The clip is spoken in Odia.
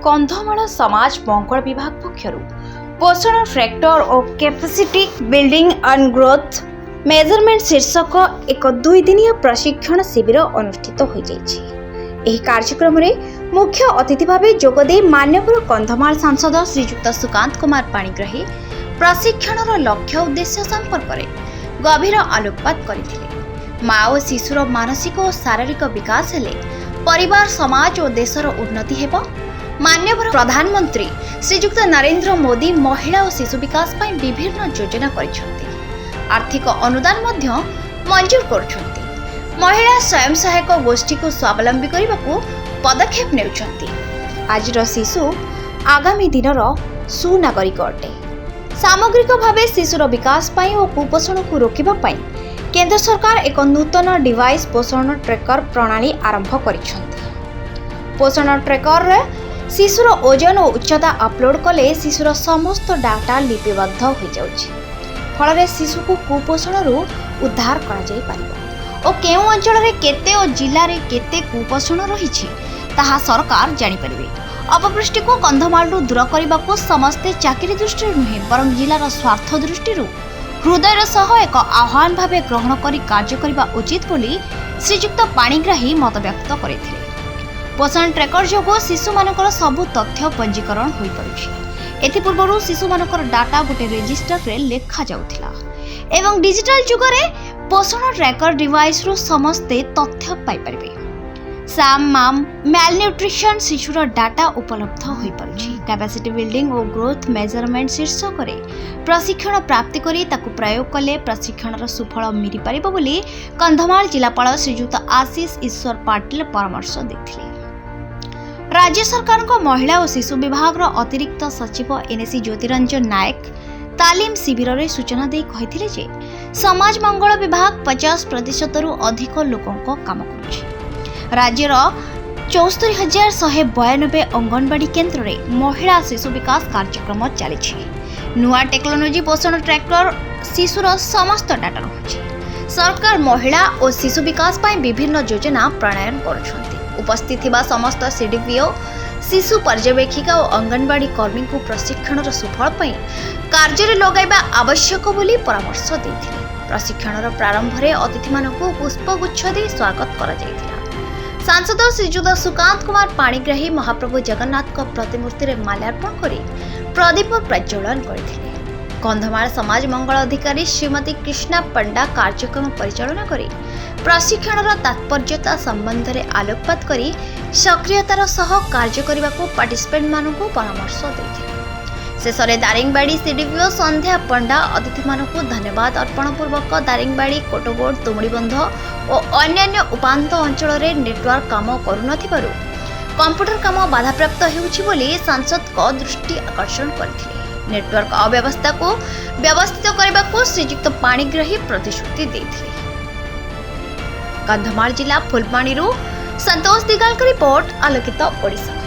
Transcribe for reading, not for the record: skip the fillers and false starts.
କନ୍ଧମାଳ ସମାଜ ମଙ୍ଗଳ ବିଭାଗ ପକ୍ଷରୁ ପୋଷଣ tracker O capacity building and growth measurement ଶୀର୍ଷକ ଏକ ଦୁଇଦିନିଆ ପ୍ରଶିକ୍ଷଣ ଶିବିର ଅନୁଷ୍ଠିତ ହୋଇଯାଇଛି। ଏହି କାର୍ଯ୍ୟକ୍ରମରେ ମୁଖ୍ୟ ଅତିଥି ଭାବେ ଯୋଗଦେଇ ମାନ୍ୟବର କନ୍ଧମାଳ ସାଂସଦ ଶ୍ରୀଯୁକ୍ତ ସୁକାନ୍ତ କୁମାର ପାଣିଗ୍ରାହୀ ପ୍ରଶିକ୍ଷଣର ଲକ୍ଷ୍ୟ ଉଦ୍ଦେଶ୍ୟ ସମ୍ପର୍କରେ ଗଭୀର ଆଲୋକପାତ କରିଥିଲେ। ମା ଓ ଶିଶୁର ମାନସିକ ଓ ଶାରୀରିକ ବିକାଶ ହେଲେ ପରିବାର, ସମାଜ ଓ ଦେଶର ଉନ୍ନତି ହେବ। ମାନ୍ୟବର ପ୍ରଧାନମନ୍ତ୍ରୀ ଶ୍ରୀଯୁକ୍ତ ନରେନ୍ଦ୍ର ମୋଦି ମହିଳା ଓ ଶିଶୁ ବିକାଶ ପାଇଁ ବିଭିନ୍ନ ଯୋଜନା କରିଛନ୍ତି। ଆର୍ଥିକ ଅନୁଦାନ ମଧ୍ୟ ମଞ୍ଜୁର କରୁଛନ୍ତି। ମହିଳା ସ୍ୱୟଂ ସହାୟକ ଗୋଷ୍ଠୀକୁ ସ୍ୱାବଲମ୍ବୀ କରିବାକୁ ପଦକ୍ଷେପ ନେଉଛନ୍ତି। ଆଜିର ଶିଶୁ ଆଗାମୀ ଦିନର ସୁନାଗରିକ ଅଟେ। ସାମଗ୍ରିକ ଭାବେ ଶିଶୁର ବିକାଶ ପାଇଁ ଓ କୁପୋଷଣକୁ ରୋକିବା ପାଇଁ କେନ୍ଦ୍ର ସରକାର ଏକ ନୂତନ ଡିଭାଇସ୍ ପୋଷଣ ଟ୍ରେକର ପ୍ରଣାଳୀ ଆରମ୍ଭ କରିଛନ୍ତି। ପୋଷଣ ଟ୍ରେକରରେ ଶିଶୁର ଓଜନ ଓ ଉଚ୍ଚତା ଅପଲୋଡ୍ କଲେ ଶିଶୁର ସମସ୍ତ ଡାଟା ଲିପିବଦ୍ଧ ହୋଇଯାଉଛି। ଫଳରେ ଶିଶୁକୁ କୁପୋଷଣରୁ ଉଦ୍ଧାର କରାଯାଇପାରିବ ଓ କେଉଁ ଅଞ୍ଚଳରେ କେତେ ଓ ଜିଲ୍ଲାରେ କେତେ କୁପୋଷଣ ରହିଛି, ତାହା ସରକାର ଜାଣିପାରିବେ। ଅପପୁଷ୍ଟିକୁ କନ୍ଧମାଳରୁ ଦୂର କରିବାକୁ ସମସ୍ତେ ଚାକିରି ଦୃଷ୍ଟିରୁ ନୁହେଁ, ବରଂ ଜିଲ୍ଲାର ସ୍ୱାର୍ଥ ଦୃଷ୍ଟିରୁ ହୃଦୟର ସହ ଏକ ଆହ୍ୱାନ ଭାବେ ଗ୍ରହଣ କରି କାର୍ଯ୍ୟ କରିବା ଉଚିତ ବୋଲି ଶ୍ରୀଯୁକ୍ତ ପାଣିଗ୍ରାହୀ ମତବ୍ୟକ୍ତ କରିଥିଲେ। ପୋଷଣ ଟ୍ରେକର ଯୋଗୁଁ ଶିଶୁମାନଙ୍କର ସବୁ ତଥ୍ୟ ପଞ୍ଜୀକରଣ ହୋଇପାରୁଛି। ଏଥିପୂର୍ବରୁ ଶିଶୁମାନଙ୍କର ଡାଟା ଗୋଟେ ରେଜିଷ୍ଟରରେ ଲେଖାଯାଉଥିଲା ଏବଂ ଡିଜିଟାଲ ଯୁଗରେ ପୋଷଣ ଟ୍ରାକର ଡିଭାଇସ୍ରୁ ସମସ୍ତେ ତଥ୍ୟ ପାଇପାରିବେ। ସାମ୍, ମାମ୍, ମ୍ୟାଲନ୍ୟୁଟ୍ରିସନ୍ ଶିଶୁର ଡାଟା ଉପଲବ୍ଧ ହୋଇପାରୁଛି। କାପାସିଟି ବିଲ୍ଡିଂ ଓ ଗ୍ରୋଥ୍ ମେଜରମେଣ୍ଟ ଶୀର୍ଷକରେ ପ୍ରଶିକ୍ଷଣ ପ୍ରାପ୍ତି କରି ତାକୁ ପ୍ରୟୋଗ କଲେ ପ୍ରଶିକ୍ଷଣର ସୁଫଳ ମିଳିପାରିବ ବୋଲି କନ୍ଧମାଳ ଜିଲ୍ଲାପାଳ ଶ୍ରୀଯୁକ୍ତ ଆଶିଷ ଈଶ୍ୱର ପାଟିଲ ପରାମର୍ଶ ଦେଇଥିଲେ। ରାଜ୍ୟ ସରକାରଙ୍କ ମହିଳା ଓ ଶିଶୁ ବିଭାଗର ଅତିରିକ୍ତ ସଚିବ ଏନ୍ଏସି ଜ୍ୟୋତିରଞ୍ଜନ ନାୟକ ତାଲିମ ଶିବିରରେ ସୂଚନା ଦେଇ କହିଥିଲେ ଯେ ସମାଜ ମଙ୍ଗଳ ବିଭାଗ 50%ରୁ ଅଧିକ ଲୋକଙ୍କ କାମ କରୁଛି। ରାଜ୍ୟର 74,192 ଅଙ୍ଗନବାଡ଼ି କେନ୍ଦ୍ରରେ ମହିଳା ଶିଶୁ ବିକାଶ କାର୍ଯ୍ୟକ୍ରମ ଚାଲିଛି। ନୂଆ ଟେକ୍ନୋଲୋଜି ପୋଷଣ ଟ୍ରାକର ଶିଶୁର ସମସ୍ତ ଡାଟା ରହୁଛି। ସରକାର ମହିଳା ଓ ଶିଶୁ ବିକାଶ ପାଇଁ ବିଭିନ୍ନ ଯୋଜନା ପ୍ରଣୟନ କରୁଛନ୍ତି। ଉପସ୍ଥିତ ଥିବା ସମସ୍ତ ସିଡିପିଓ, ଶିଶୁ ପର୍ଯ୍ୟବେକ୍ଷିକା ଓ ଅଙ୍ଗନବାଡ଼ି କର୍ମୀଙ୍କୁ ପ୍ରଶିକ୍ଷଣର ସୁଫଳ ପାଇଁ କାର୍ଯ୍ୟରେ ଲଗାଇବା ଆବଶ୍ୟକ ବୋଲି ପରାମର୍ଶ ଦେଇଥିଲେ। ପ୍ରଶିକ୍ଷଣର ପ୍ରାରମ୍ଭରେ ଅତିଥିମାନଙ୍କୁ ପୁଷ୍ପଗୁଚ୍ଛ ଦେଇ ସ୍ୱାଗତ କରାଯାଇଥିଲା। ସାଂସଦ ଶ୍ରୀଯୁକ୍ତ ସୁକାନ୍ତ କୁମାର ପାଣିଗ୍ରାହୀ ମହାପ୍ରଭୁ ଜଗନ୍ନାଥଙ୍କ ପ୍ରତିମୂର୍ତ୍ତିରେ ମାଲ୍ୟାର୍ପଣ କରି ପ୍ରଦୀପ ପ୍ରଜ୍ୱଳନ କରିଥିଲେ। କନ୍ଧମାଳ ସମାଜ ମଙ୍ଗଳ ଅଧିକାରୀ ଶ୍ରୀମତୀ କୃଷ୍ଣା ପଣ୍ଡା କାର୍ଯ୍ୟକ୍ରମ ପରିଚାଳନା କରି ପ୍ରଶିକ୍ଷଣର ତାତ୍ପର୍ଯ୍ୟତା ସମ୍ବନ୍ଧରେ ଆଲୋକପାତ କରି ସକ୍ରିୟତାର ସହ କାର୍ଯ୍ୟ କରିବାକୁ ପାର୍ଟିସିପେଣ୍ଟମାନଙ୍କୁ ପରାମର୍ଶ ଦେଇଥିଲେ। ଶେଷରେ ଦାରିଙ୍ଗବାଡ଼ି ସିଡିପିଓ ସନ୍ଧ୍ୟା ପଣ୍ଡା ଅତିଥିମାନଙ୍କୁ ଧନ୍ୟବାଦ ଅର୍ପଣ ପୂର୍ବକ ଦାରିଙ୍ଗବାଡ଼ି, କୋଟଗୋଡ଼, ତୁମୁଡ଼ିବନ୍ଧ ଓ ଅନ୍ୟାନ୍ୟ ଉପାନ୍ତ ଅଞ୍ଚଳରେ ନେଟୱାର୍କ କାମ କରୁନଥିବାରୁ କମ୍ପ୍ୟୁଟର କାମ ବାଧାପ୍ରାପ୍ତ ହେଉଛି ବୋଲି ସାଂସଦଙ୍କ ଦୃଷ୍ଟି ଆକର୍ଷଣ କରିଥିଲେ। ନେଟୱାର୍କ ଅବ୍ୟବସ୍ଥାକୁ ବ୍ୟବସ୍ଥିତ କରିବାକୁ ଶ୍ରୀଯୁକ୍ତ ପାଣିଗ୍ରାହୀ ପ୍ରତିଶ୍ରୁତି ଦେଇଥିଲେ। କନ୍ଧମାଳ ଜିଲ୍ଲା ଫୁଲବାଣୀରୁ ସନ୍ତୋଷ ଦିଗାଲଙ୍କ ରିପୋର୍ଟ, ଆଲୋକିତ ଓଡ଼ିଶା।